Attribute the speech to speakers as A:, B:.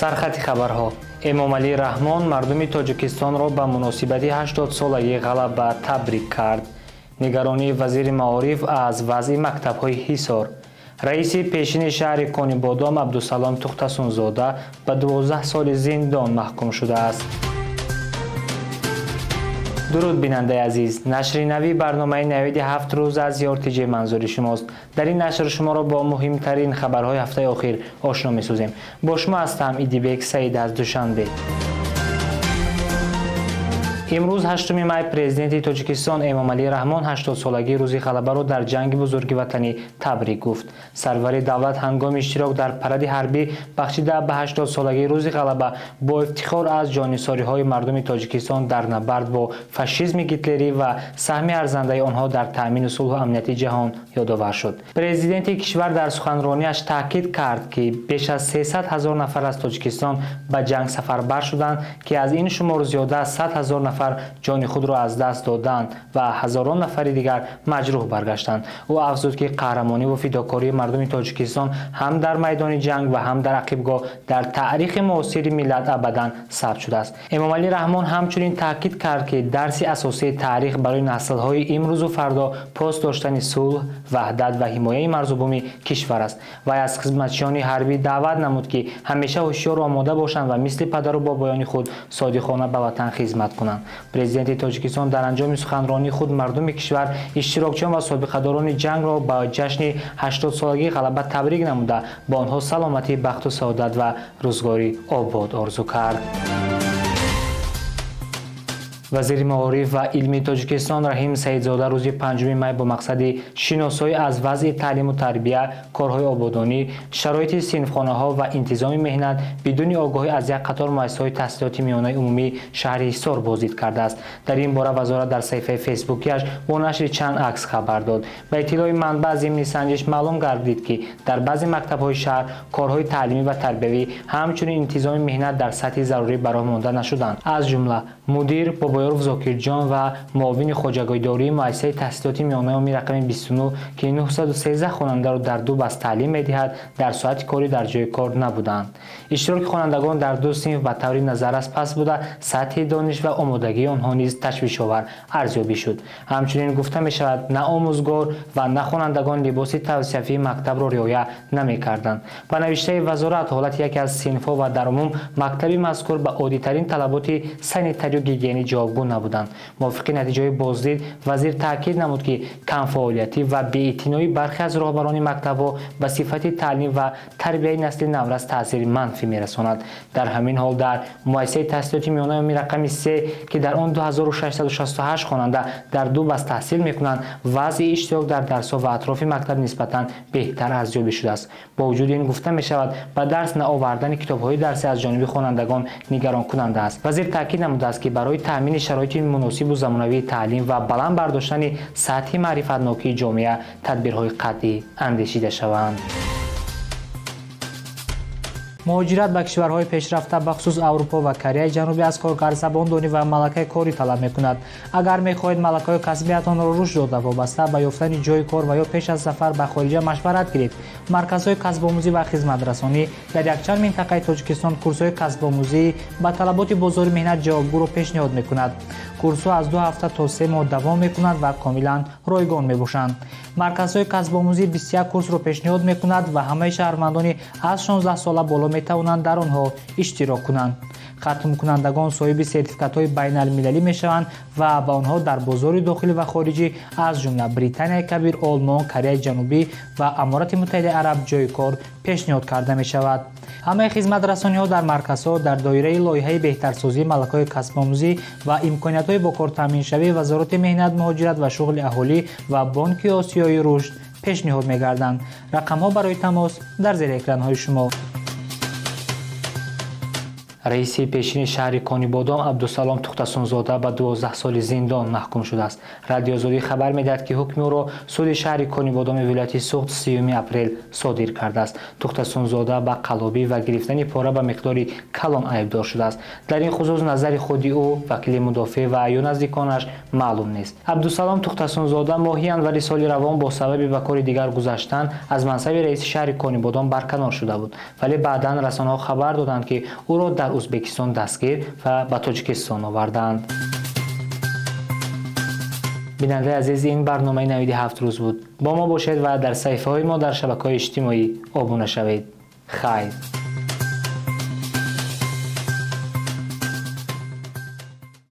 A: Сархати хабарҳо. Эмомалӣ Раҳмон мардуми Тоҷикистонро ба муносибати 80-солагии ғалаба табрик кард. Нигаронии вазири маориф аз вазъи мактабҳои Ҳисор. Раиси пешини шаҳри Конибодом Абдусалом Тухтасунзода ба 12 соли зиндон маҳкум шудааст. Дуруд, бинандаи азиз! Нашри нави барномаи «Навиди ҳафт рӯз» аз ЮРТЖ манзури шумост. Дар ин нашр шуморо бо муҳимтарин хабарҳои ҳафтаи охир ошно месозем. Бо шумо ҳастам Идибек Саид аз Душанбе. Имрӯз, 8 май, Президенти Тоҷикистон Эмомалӣ Раҳмон 80-солагии рӯзи ғалабаро дар Ҷанги Бузурги Ватанӣ табрик гуфт. Сарвари давлат ҳангоми иштирок дар паради ҳарбӣ, бахшида ба 80-солагии рӯзи ғалаба, бо ифтихор аз ҷоннисориҳои мардуми Тоҷикистон дар набард бо фашизми гитлерӣ ва саҳми арзандаи онҳо дар таъмини сулҳу амнияти ҷаҳон ёдовар шуд. Президенти кишвар дар суханрониаш таъкид кард, ки беш аз 300 ҳазор нафар аз Тоҷикистон ба ҷанг сафарбар шуданд, ки аз ин шумор зиёда аз 100 ҳазор нафар ҷони худро аз даст доданд ва ҳазорон нафари дигар маҷрӯҳ баргаштанд. Ӯ афзуд, ки қаҳрамониву фидокории мардуми Тоҷикистон ҳам дар майдони ҷанг ва ҳам дар ақибгоҳ дар таърихи муосири миллат абадан сабт шудааст. Эмомалӣ Раҳмон ҳамчунин таъкид кард, ки дарси асосии таърих барои наслҳои имрӯзу фардо пос доштани сулҳ, ваҳдат ва ҳимояи марзубуми кишвар аст. Вай аз хизматчиёни ҳарбӣ даъват намуд, ки ҳамеша ҳушёру омода бошанд ва мисли падару бобоёни худ содиқона ба ватан хизмат кунанд. Президенти Тоҷикистон дар анҷоми суханронии худ мардуми кишвар, иштирокчиён ва собиқадорони ҷангро ба ҷашни 80-солагии ғалаба табрик намуда, ба онҳо саломатӣ, бахту саодат ва рӯзгори обод орзу кард. Вазири маориф ва илми Тоҷикистон Раҳим Саидзода рӯзи 5 май бо мақсади шиносоӣ аз вазъи таълиму тарбия, корҳои ободонӣ, шароити синфхонаҳо ва интизоми меҳнат бидуни огоҳӣ аз як қатор муассисаҳои таҳсилоти миёнаи умумии шаҳри Ҳисор боздид кардааст. Дар ин бора вазорат дар саҳифаи фейсбукиаш бо нашри чанд акс хабар дод. Ба иттилои манбаъ, зимни санҷиш маълум гардид, ки дар баъзе мактабҳои шаҳр корҳои таълимӣ ва тарбиявӣ, ҳамчунин интизоми меҳнат дар сатҳи зарурӣ ба роҳ монда нашуданд. Аз ҷумла мудир Бобоёров Зокирҷон ва муовини хоҷагидории муассисаи таҳсилоти миёнаи умумии рақами 29, ки 913 хонандаро дар ду баст таълим медиҳад, дар соати корӣ дар ҷои кор набуданд. Иштироки хонандагон дар ду синф ба таври назаррас паст буда, сатҳи дониш ва омодагии онҳо низ ташвишовар арзёбӣ шуд. Ҳамчунин гуфта мешавад, на омӯзгор ва на хонандагон либоси тавсияфии мактабро риоя намекарданд. Ба навиштаи вазорат, ҳолати яке аз синфҳо ва дар умум мактаби мазкур ба оддитарин талаботи санитарию гигиенӣ ҷавобгӯ набуданд. Мувофиқи натиҷаҳои боздид, вазир таъкид намуд, ки камфаъолиятӣ ва беэътиноии бархе аз роҳбарони мактабҳо ба сифати таълим ва тарбияи насли наврас таъсири манфӣ мерасонад. Дар ҳамин ҳол дар муассисаи таҳсилоти миёнаи умумии рақами 3, ки дар он 2668 хонанда дар ду баст таҳсил мекунанд, вазъи иштирок дар дарсҳо ва атрофи мактаб нисбатан беҳтар арзёбӣ шудааст. Бо вуҷуди ин, гуфта мешавад, ба дарс наовардани китобҳои дарсӣ аз ҷониби хонандагон нигаронкунанда аст. Вазир таъкид намудааст, ки барои таъмини шароити муносибу замонавии таълим ва баланд бардоштани сатҳи маърифатнокии ҷомеа тадбирҳои қатъӣ андешида шаванд. Муҳоҷират ба кишварҳои пешрафта, бахусус Аврупо ва Кореяи Ҷанубӣ, аз коргар забондонӣ ва малакаи корӣ талаб мекунад. Агар мехоҳед малакаҳои касбиятонро рушд дода, вобаста ба ёфтани ҷойи кор ва ё пеш аз сафар ба хориҷа машварат гиред. Марказҳои касбомӯзӣ ва хизматрасонӣ дар якчанд минтақаи Тоҷикистон курсҳои касбомӯзӣ ба талаботи бозори меҳнат ҷавобгӯро пешниҳод мекунад. Курсҳо аз 2 ҳафта то 3 моҳ давом мекунанд ва комилан ройгон мебошанд. Марказҳои касбомӯзӣ 21 курсро пешниҳод мекунад ва ҳамаи шаҳрвандони аз 16 сола боло метавонанд дар онҳо иштирок кунанд. Хатмкунандагон соҳиби сертификатҳои байналмилалӣ мешаванд ва ба онҳо дар бозори дохилӣ ва хориҷӣ, аз ҷумла Британияи Кабир, Олмон, Кореяи Ҷанубӣ ва Аморати Муттаҳидаи Араб ҷойи кор пешниҳод карда мешавад. Ҳамаи хизматрасониҳо дар марказҳо дар доираи лоиҳаи беҳтарсозии малакаҳои касбомӯзӣ ва имкониятҳои бо кор таъминшавии Вазорати меҳнат, муҳоҷират ва шуғли аҳолӣ ва Бонки Осиёи Рушд пешниҳод мегарданд. Рақамҳо барои тамос дар зери экранҳои шумо. Раиси пешини шаҳри Конибодом Абдусалом Тухтасунзода ба 12 соли зиндон маҳкум шудааст. Радиои Озодӣ хабар медиҳад, ки ҳукми ӯро суди шаҳри Конибодоми вилояти Суғд 30 апрел содир кардааст. Тухтасунзода ба қаллобӣ ва гирифтани пора ба миқдори калон айбдор шудааст. Дар ин хусус назари худи ӯ, вакили мудофеъ ва ё наздиконаш маълум нест. Абдусалом Тухтасунзода моҳи январи соли равон бо сабаби ба кори дигар гузаштан аз мансаби раиси шаҳри Конибодом барканор шуда буд, вале баъдан расонаҳо хабар доданд, ки ӯро дар Ӯзбекистон дастгир ва ба Тоҷикистон оварданд. Бинандаи азиз, ин барномаи Навиди ҳафт рӯз буд. Бо мо бошед ва дар саҳифаҳои мо дар шабакаҳои иҷтимоӣ обуна шавед. Хайр.